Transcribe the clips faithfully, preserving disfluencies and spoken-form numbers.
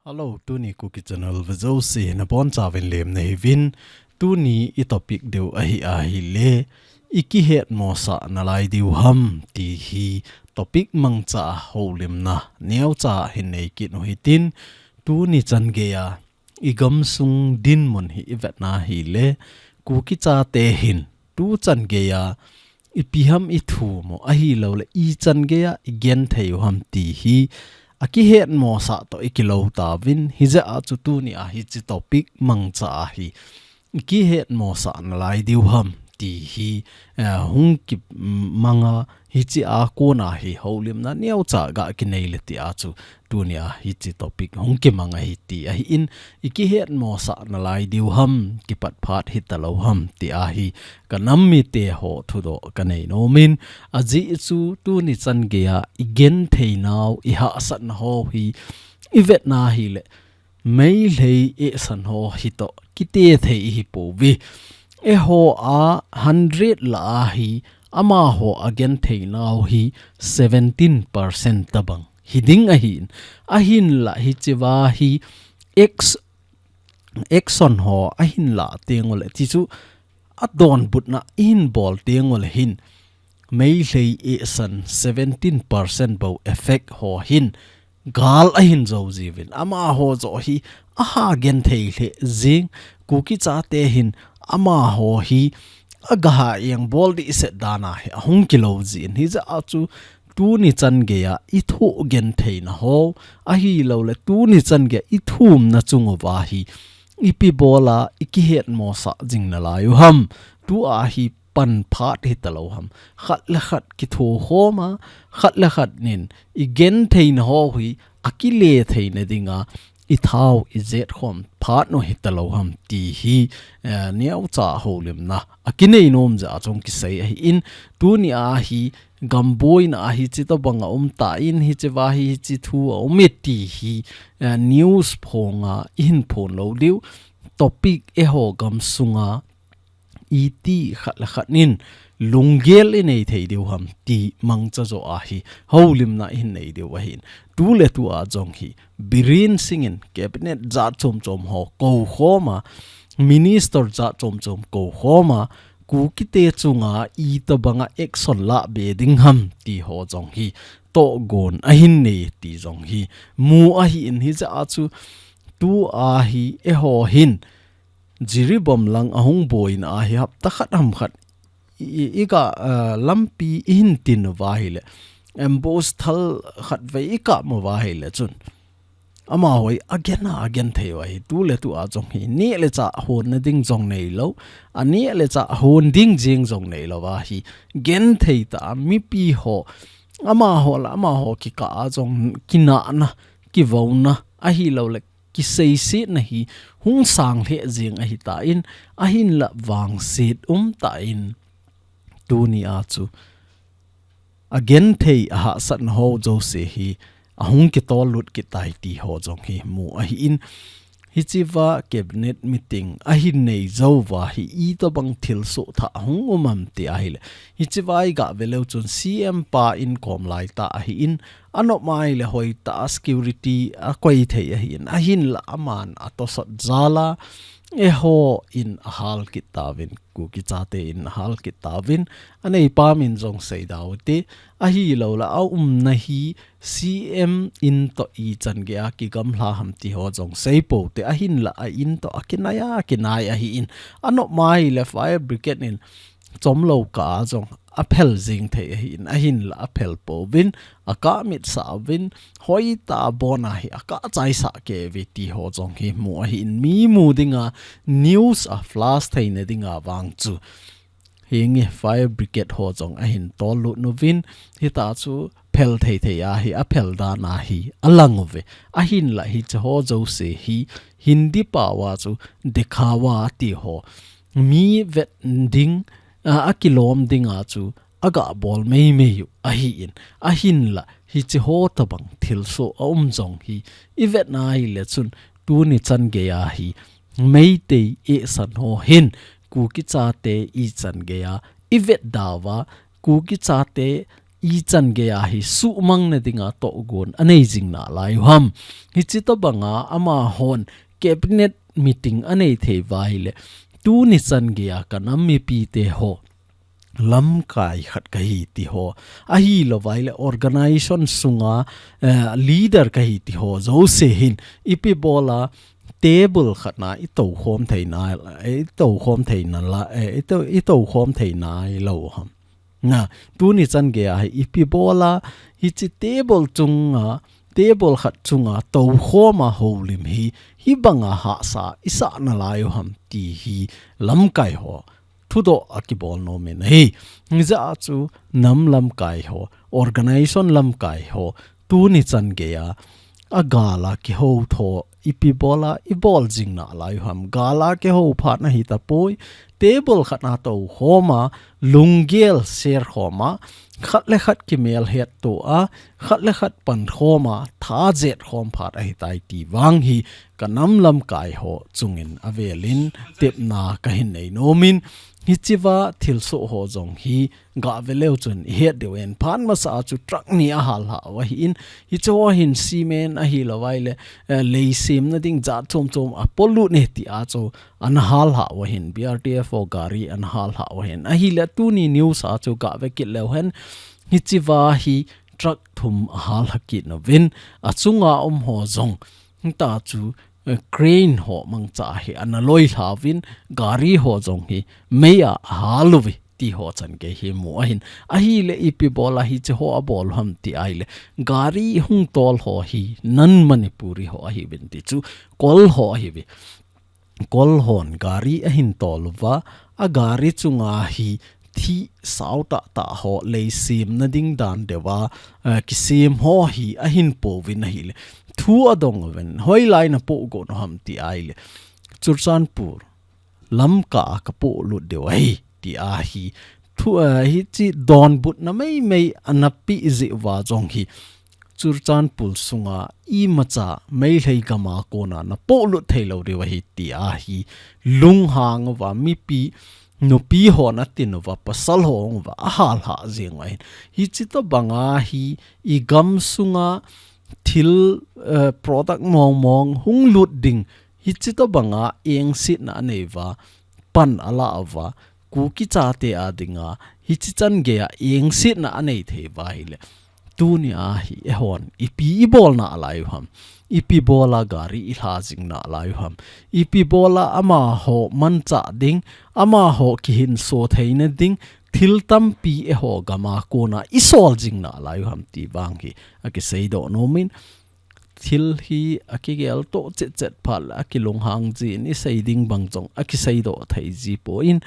Hello, tuni Kuki Channel vejouse nabonchauvin lemna hiuvin, tuni i topic diu ahi ahile, i kihetmosah nalai diu ham ti hi topic mangcha a houlimna neocha hin nei kit u hitin, tuni chan geiya i gamsung dinmun hi i vetna hile, Kuki chate hin tu chan geiya ipi ham i thum u, ahilouleh i chan geiya i genthei u ham ti hi a kihetmosah toh i kilou tauvin, hijeh a chu tuni a hiche topic mangcha a hi i kihetmosah nalai diu ham ti hi, eh, hung kimanga hiche a kona hi houlimna neocha ga kinei le ti a chu tuni a hiche topic hung kimang ahi ti ahin, i kihetmosah nalai diu ham, kipat phat hitalou ham ti ahi ka nam mite ho thudoh ka nei nomin, ajeh chu tuni chan geiya i genthei nau, i hahsatna ho hi i vetna hile, Meitei eisan ho hi toh kite thei i hi pouve. Eiho a hundred lah a hi, amaho a genthei nau hi seventeen percent tabang hi ding ahin. Ahinla hichea hi ex-, Exxon ho ahin lah teng uleh, ti chu a donbutna i hin bol teng uleh hin, Meitei eisan seventeen percent bou effect ho hin gal ahin jou jiuvin. Amaho joh hi aha genthei lheh jing, Kuki chate hin amaho hi aga ha engbol ding set dan a hi ahung kilou jin. Hijeh a chu tuni chan geiya i thoh gentheina ho, ahilouleh tuni chan geiya i thumna chung uva hi ipi bola i kihetmosah jing nalai u ham. Tua hi pan phat hitalou ham. Khat le khat kitho khoma, khat le khat nin i gentheina ho hi a kile theina dinga i thau i jet khom phat u hitalou ham ti hi, eh, neocha houlimna a kinei nom jeh a chu kisei ahin, tuni a hi gamboina a hiche tobang a um tan, hichea hi hiche thu a um e ti hi, eh, news phonga i hin phon lou diu, topic eiho gamsunga iti khat le khat nin lunggel i nei thei diu ham ti mangcha joh a hi houlimna i hin nei diu ahin. Tu le tu a jong hi Biren Singh in cabinet jat chom chom ho kou khoma, minister jat chom chom kou khoma, Kukite chunga itobanga action lah be ding ham ti ho jong hi tohgon ahin nei ti jong hi mu ahin, hijeh a chu tua hi eiho hin Jiribam lang ahung boina a hi hapta khat ham khat i, i, i ka, ah, lampi i hin tin uva ahile, ambush thal khat vei i kap uva ahile chun, amaho hi a gen a, a genthei u ahi. Tu le tu a jong hi neh le chah honna ding jong neilou, a neh le chah hon ding jeng jong neilou a hi genthei tah a mipi ho, amaho le amaho kikah a jong kinahna, kivouna, ahilouleh kiseisetna hi hung sang lheh jeng ahitan, ahinla vangset um tan, tuni a chu a genthei a hahsatna ho jouse hi ahung kitol lut kit tai ti ho jong hi mu ahin, hichea cabinet meeting ahin nei jou uva hi itobang thilsoh thah hung um am ti ahile, hichea i ga ve leu chun C M pa in kom lai tah ahin, anop mai le hoitah a security a koi thei ahin, ahinla aman a tosot jal a, eiho in a hal kit tauvin, Kuki chate in a hal kit tauvin, a neipa min jong sei dau te, ahilouleh a umna hi C M in toh ichan geiya kigamla ham ti ho jong sei pou te, ahinla a in toh a kinai a kinai ahin, anop mai le fire brigade in chomlou kah a jong a phel jing thei ahin, ahinla a phel pouvin, a kah mitsah uvin, hoitah a bon a hi a kah chaisah kei uve ti ho jong hi mu ahin, mi mu dinga, news a flash theina dinga vang chu hinge fire brigade ho jong ahin tol lut uvin, hitia chu phel thei thei a hi a phel dan a hi a lang uve. Ahinla hiche ho jouse hi Hindi pao a chu dikhawa ti ho, mi vet ding, a, a kilom ding a chu a gabol mei mei u ahin, ahinla hiche ho tobang thilsoh a um jong hi i vet na ahile chun tuni chan geiya hi Meitei eisan ho hin Kuki chate ichan geiya i vet dauva, Kuki chate ichan geiya hi suhmang nadinga tohgon anei jing nalai u ham. Hichi tobanga amahon cabinet meeting anei thei uva ahile, tuni chan geiya ka nam mipite ho lamkai khat kahi ti ho, ahilouva ahile organization sunga, eh, leader kahi ti ho jouse hin ipi bola table khatna i toukhom theina, i toukhom theina la, eh, i tou, i toukhom theina i lou ham. Na, tuni chan geiya hi ipi bola hichi table chunga, table khat chunga toukhoma houlim hi, hibanga hahsa i sah nalai u ham ti hi lamkai ho thudoh a kibol nomin ahi. Hijeh a chu nam lamkai ho, organization lamkai ho, tuni chan geiya agala kihou tho ipi bola i bol jing nalai u ham. Gala kihou phat nahi tapoi, table khatna toukhoma, lunggel share khoma, khat le khat kimelhet toa, khat le khat pankhoma, tha jet khom phat ahitai ti vang hi ka nam lamkai ho chungin avelin tepna kahin nei nomin, hichiva thilsoh ho jong hi gave leu chun i het diu ahin. Phat masa a chu truck ni ahal lhah u ahin, hichi ho hin cement ahilouva ahile, eh, lei semna ding jat chom chom apolut e tia chu ana hal lhah u ahin, B R T F ho gari ana hal lhah u ahin. Ahile tuni news a chu gave kit leu hen, hichiva hi truck thum ahal lhah kit nauvin, achunga um ho jong hita chu, eh, crane ho mangcha hi ana loi lhauvin, gari ho jong hi meiya ahal uve ti ho chan gei hi mu ahin. Ahile ipi bola hichi ho abol u ham ti ahile, gari hung tol ho hi non Manipuri ho ahiuvin ti chu, Kol ho ahiuve. Kol hon gari ahin tol uva, agari chunga hi thih sao tahtah ho, lei semna ding dan deuva, eh, kisem ho hi ahin pouvin ahile, thu adong uvin, hoilai napoh got u ham ti ahile, Churachandpur Lamka a kapoh lut diu ahi, tia hi thu, eh, hichi donbutna meimei ana peh jeh uva jong hi, Churachandpur sunga imacha Meitei gama kona napoh lut thei lou diu ahi, tia hi lunghang uva, mipi, nupi hon atin uva, pasal ho uva, ahal lhah jeng u ahin. Hichi tobanga hi i gam sunga thil, eh, product mong mong hung lut ding, hichi tobanga engsetna anei uva, pan ala uva, Kuki chate a dinga hichi chan geiya engsetna anei thei uva ahile, tuni a hi eihon ipi i bol nalai u ham, ipi bola gari i lha jing nalai u ham, ipi bola amaho manchah ding, amaho kihinso theina ding, thil tampi eiho gama kona i sol jing nalai u ham ti vang hi akiseidoh nomin, thil hi akigel toh chet chet phat le akilunghang jin, i sei ding bang jong akiseidoh thei ji poi,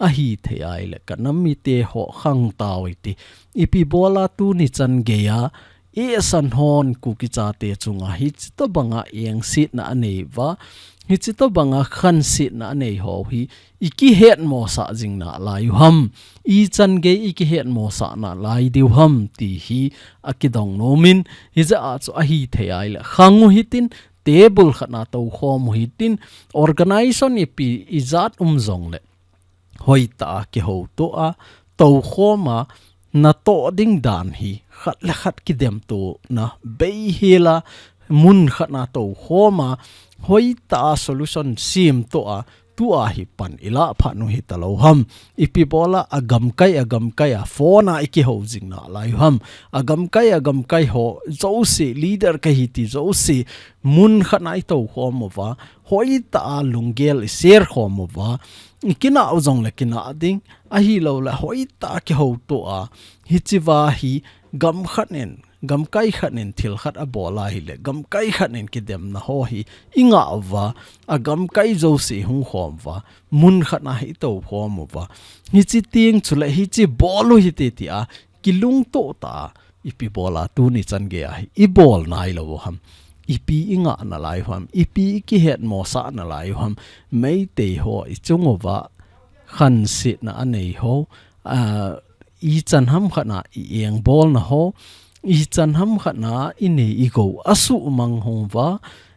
ahithei ahile ka nam mite ho khang tau hite. Ipi bola tuni chan geiya, eisan hon Kuki chate chunga hichi tobanga engsetna anei uva, hichi tobanga khansetna anei ho hi, i kihetmosah jing nalai u ham, ichan gei i kihetmosah nalai diu ham ti hi akidong nomin, hijeh a chu ahithei ahile, khang u hitin, table khatna toukhom u hitin, organization ipi ijat um jongle, hoitah a kihoutoa, toukhoma, natoh ding dan hi khat le khat kidemtona, beihela, mun khatna toukhoma, hoitah a solution semtoa, tua hi pan i lah phat u hita lou ham. Ipi bola agamkai, agamkai a phone a i kihou jing nalai u ham. Agamkai, agamkai ho jouse, leader kahi ti jouse, mun khatna i toukhom uva, hoitah a lunggel i share khom uva, i kinah u jongle kinah ding, ahilouleh hoitah a kihoutoa, hichiva hi gam khat in, gamkai khat in thil khat abol ahile, gamkai khat in kidemna ho hi i ngah uva, agamkai jouse hung khom uva, mun khat a hi i toukhom uva, hichi teng chule hichi bol u hite tia kilungtoh tah a, ipi bola tuni chan geiya hi i bol nailou u ham, ipi i ngah nalai u ham, ipi i kihetmosah nalai u ham, Meitei ho i chung uva khansetna anei ho, a, ichan ham khat a i engbolna ho, ichan ham khat a i nei i gou asuhmang hou uva,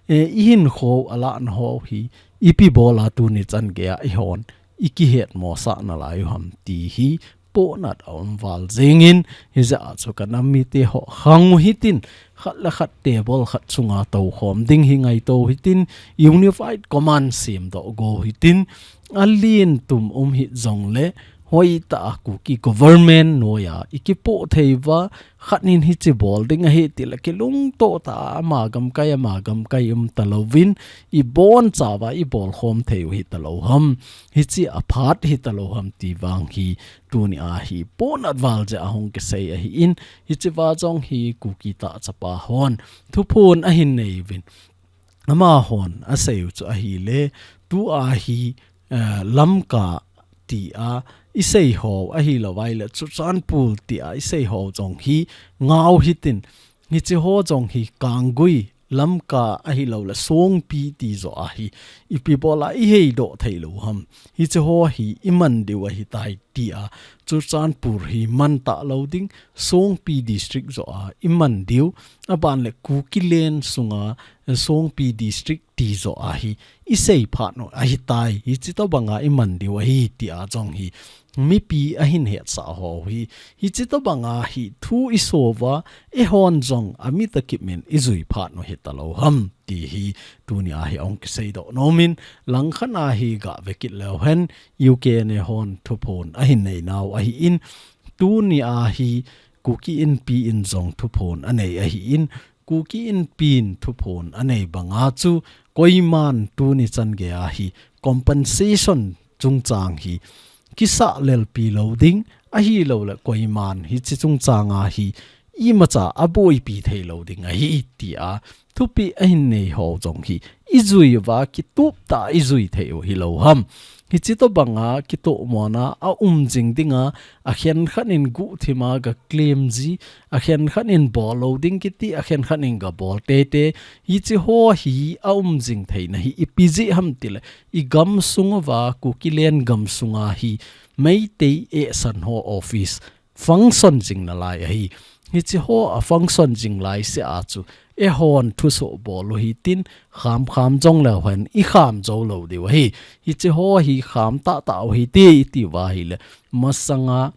e, i hinkho alahna ho hi, ipi bola tuni chan geiya eihon i kihetmosah nalai u ham ti hi pohnat a um val jingin, hijeh a chu kanam mite ho khang u hitin, khat le khat table khat chunga toukhom ding hi ngaito u hitin, Unified Command semdoh go u hitin, alen tum um hih jongle, hoitah a Kuki government noiya i kipoh thei uva, khat in hiche bol ding ahi tile kilungtoh tah a ama gamkai, ama gamkai um talouvin, i boncha uva i bolkhom thei u hitalou ham, hiche a phat hitalou ham ti vang hi tuni a hi pohnat val jeh a hung kisei ahin, hiche uva jong hi Kuki tah chapa hon thuphon ahin nei uvin. Amahon asei u chu ahile, tua hi, eh, Lamka tia i sei ho ahilou vaile, Churachandpur tia i sei ho jong hi ngah u hitin, hiche ho jong hi Kanggui, Lamka ahilouleh Songpi ti joh a hi ipi bol a i heidoh thei lou ham. Hiche ho hi i man diu ahitai tia Churachandpur hi man talou ding, Songpi district joh a i man diu, aban le Kukiland sunga, eh, Songpi district ti joh a hi i sei phat u ahitai, hiche tobang a i man diu ahi tia jong hi mipi ahin hetsah ho hi, hiche tobang a hi thu i so uva, eihon jong amit a kipmin i jui phat u hitalou ham ti hi tuni a hi ahung kiseidoh nom in, langkhat a hi gah ve kit leu hen, U K N A hon thuphon ahin nei nau ahin, tuni a hi Kuki Inpi in jong thuphon anei ahin, Kuki Inpi in thuphon anei bang a chu, koiman tuni chan gei a hi compensation chungchang hi kisah lelpi lou ding, ahilouleh koiman hiche chungchang a hi imacha aboipi thei lou ding ahi tia thupeh ahin nei ho jong hi i jui uva kitup tah a i jui thei u hilou ham. Hiche tobang a kitohmona a um jing ding a, akhenkhat in guhthim a ga claim ji, akhenkhat in bol lou ding kiti, akhenkhat in ga bol teitei, hiche ho hi a um jing theina hi ipi jeh ham tile, i gamsung uva, Kukiland gamsung a hi Meitei ehsan ho office function jing nalai ahi. Hiche ho a function jing lai seh a chu, eihon thuso bol u hitin, kham kham jong leu hen i kham jou lou diu ahi. Hiche ho hi kham tahtah u hite i ti uva ahile, masanga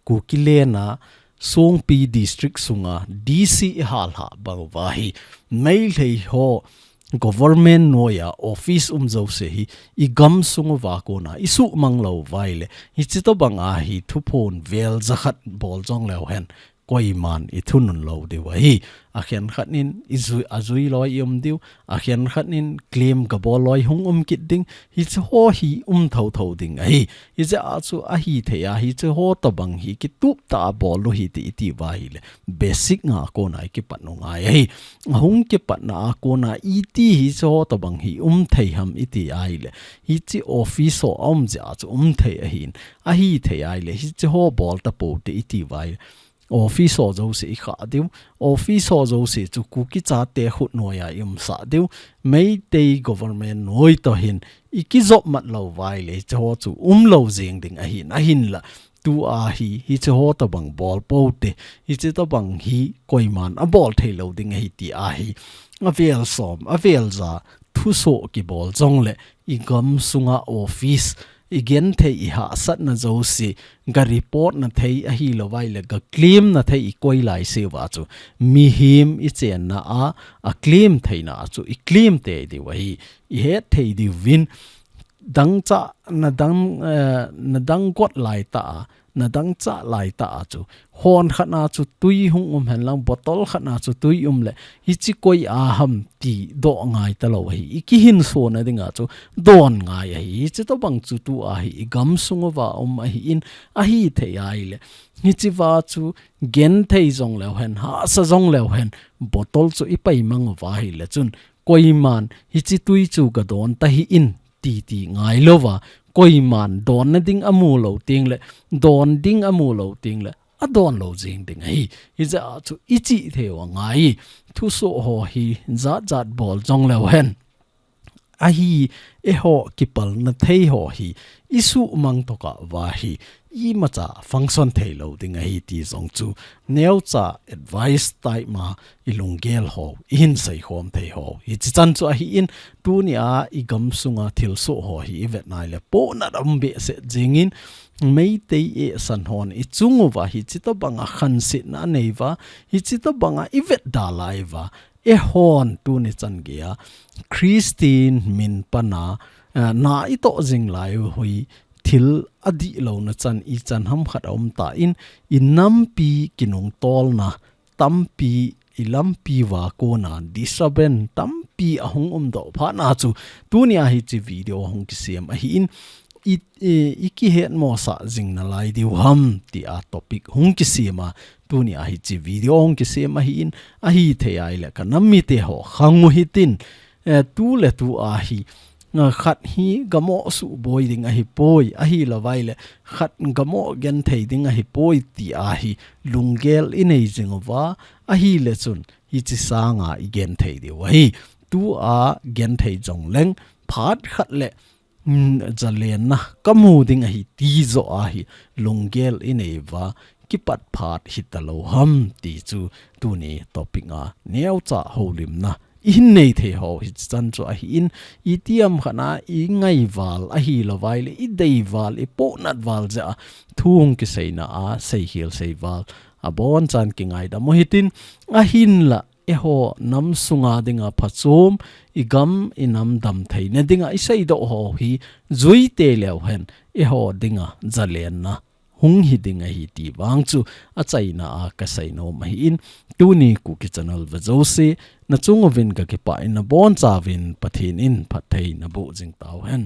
Kukiland a Songpi district sunga D C i hal hah bang uva hi, Meitei ho government noiya office um jouse hi i gamsung uva kona i suhmang lou uva ahile, hiche tobang a hi thuphon vel jakhat bol jong leu hen, koiman i thunun lou diu ahi. Akhenkhat in i jui, ajui loi i um diu, akhenkhat in claim ga bol loi hung um kit ding, hiche ho hi um thotho ding ahi. Hijeh a chu ahithei a hiche ho tobang hi kitup tah a bol u hite i ti uva ahile, basic nga kona i kipat u ngai ahi. Ahung kipatna a kona iti hiche ho tobang hi um thei ham i ti ahile, hiche office ho a um jeh a chu um thei ahin, ahithei ahile, hiche ho bol tapou te i ti uva ahile, office ho jouse i khah diu, office ho jouse chu Kuki chate khut noiya i umsah diu, Meitei government noi toh hin i kijop mat lou uva ahile, hiche ho chu um lou jeng ding ahin, ahinla, tua hi, hiche ho tobang bol pou te, hiche tobang hi koiman abol thei lou ding ahi ti ahi. Avel som, avel ja, thuso kibol jongle, i gamsunga office, i genthei i hahsatna jouse, ga report na thei ahilou vaile, ga claim na thei i koi lai seh uva chu, mihem i chenna a, a claim theina a chu, i claim tei diu ahi, i het thei diuvin, dangchah, na dang, eh, na dang got lai tah a, na dangchah lai tah a chu, hon khat na chu tui hung um henlang, bottle khat na chu tui um le, hiche koi a ham ti doh ngai talou ahi. I kihinso na ding a chu don ngai ahi. Hiche tobang chu tua hi i gamsung uva um ahin, ahithei ahile, hiche uva chu genthei jong leu hen, hahsa jong leu hen, bottle chu i paimang uva ahile chun, koiman hiche tui chu ga don tahih in, ti ti ngai louva, koiman donna ding amu lou tengle, don ding amu lou tengle, adon lou jeng ding ahi. Hijeh a chu i chih thei u angai. Thuso ho hi jat jat bol jong leu hen, ahi, eiho kipalna thei ho hi i suhmang tokah uva hi imacha function thei lou ding ahi ti jong chu neocha advice type ma i lunggel ho, i hin seikhom thei ho. Hichi chan chu ahi in, tunia i gamsunga thilsoh ho hi i vet nai le, pohnat aum behseh jingin, Meitei eisan hon i chung uva hichi tobanga khansetna anei uva, hichi tobanga i vet dalai uva, eihon tuni chan geia Christian min pana, eh, na i toh jing lai u hi thil adih louna chan ichan ham khat aum tan, i nampi kinungtolna tampi, i lampi uva kona disturbance tampi ahung umdoh phat na chu tunia hichi video hung kisem ahi in, i, i, i kihetmosah jing nalai diu ham tia topic hung kisem a, tunia hichi video hung kisem ahi in, ahithei a ahile ka nam mite ho khang u hitin, eh, tu le tu ahi, eh, khat hi gamo suboi ding ahipoi, ahilou vai le khat gamo genthei ding ahipoi ti ahi lunggel i nei jing uva, ahile chun hichi sanga i genthei diu ahi. Tua genthei jongleng phat khat le, mm, jalenna ka mu ding ahi ti joh ahi lunggel i nei uva, kipat phat hita lou ham ti chu tuni topic a neocha houlimna i hin nei thei ho hichi chan chu ahi in, itiham khat a i ngaival ahilou vai le i deival, i pohnat val jeh a thu hung kiseina a seikhel seival abonchan kingaidam u hitin, ahinla eiho nam sunga dinga phachom, i gam i nam damtheina dinga i seidoh ho hi juite leu hen eiho dinga jalenna hung hi ding ahi ti vang chu achaina a ka seinom ahi in, tuni Kuki Channel ve jouse, na chung uvin ka kipah in, nabonchauvin Pathen in phatthei naboh jing tauhen.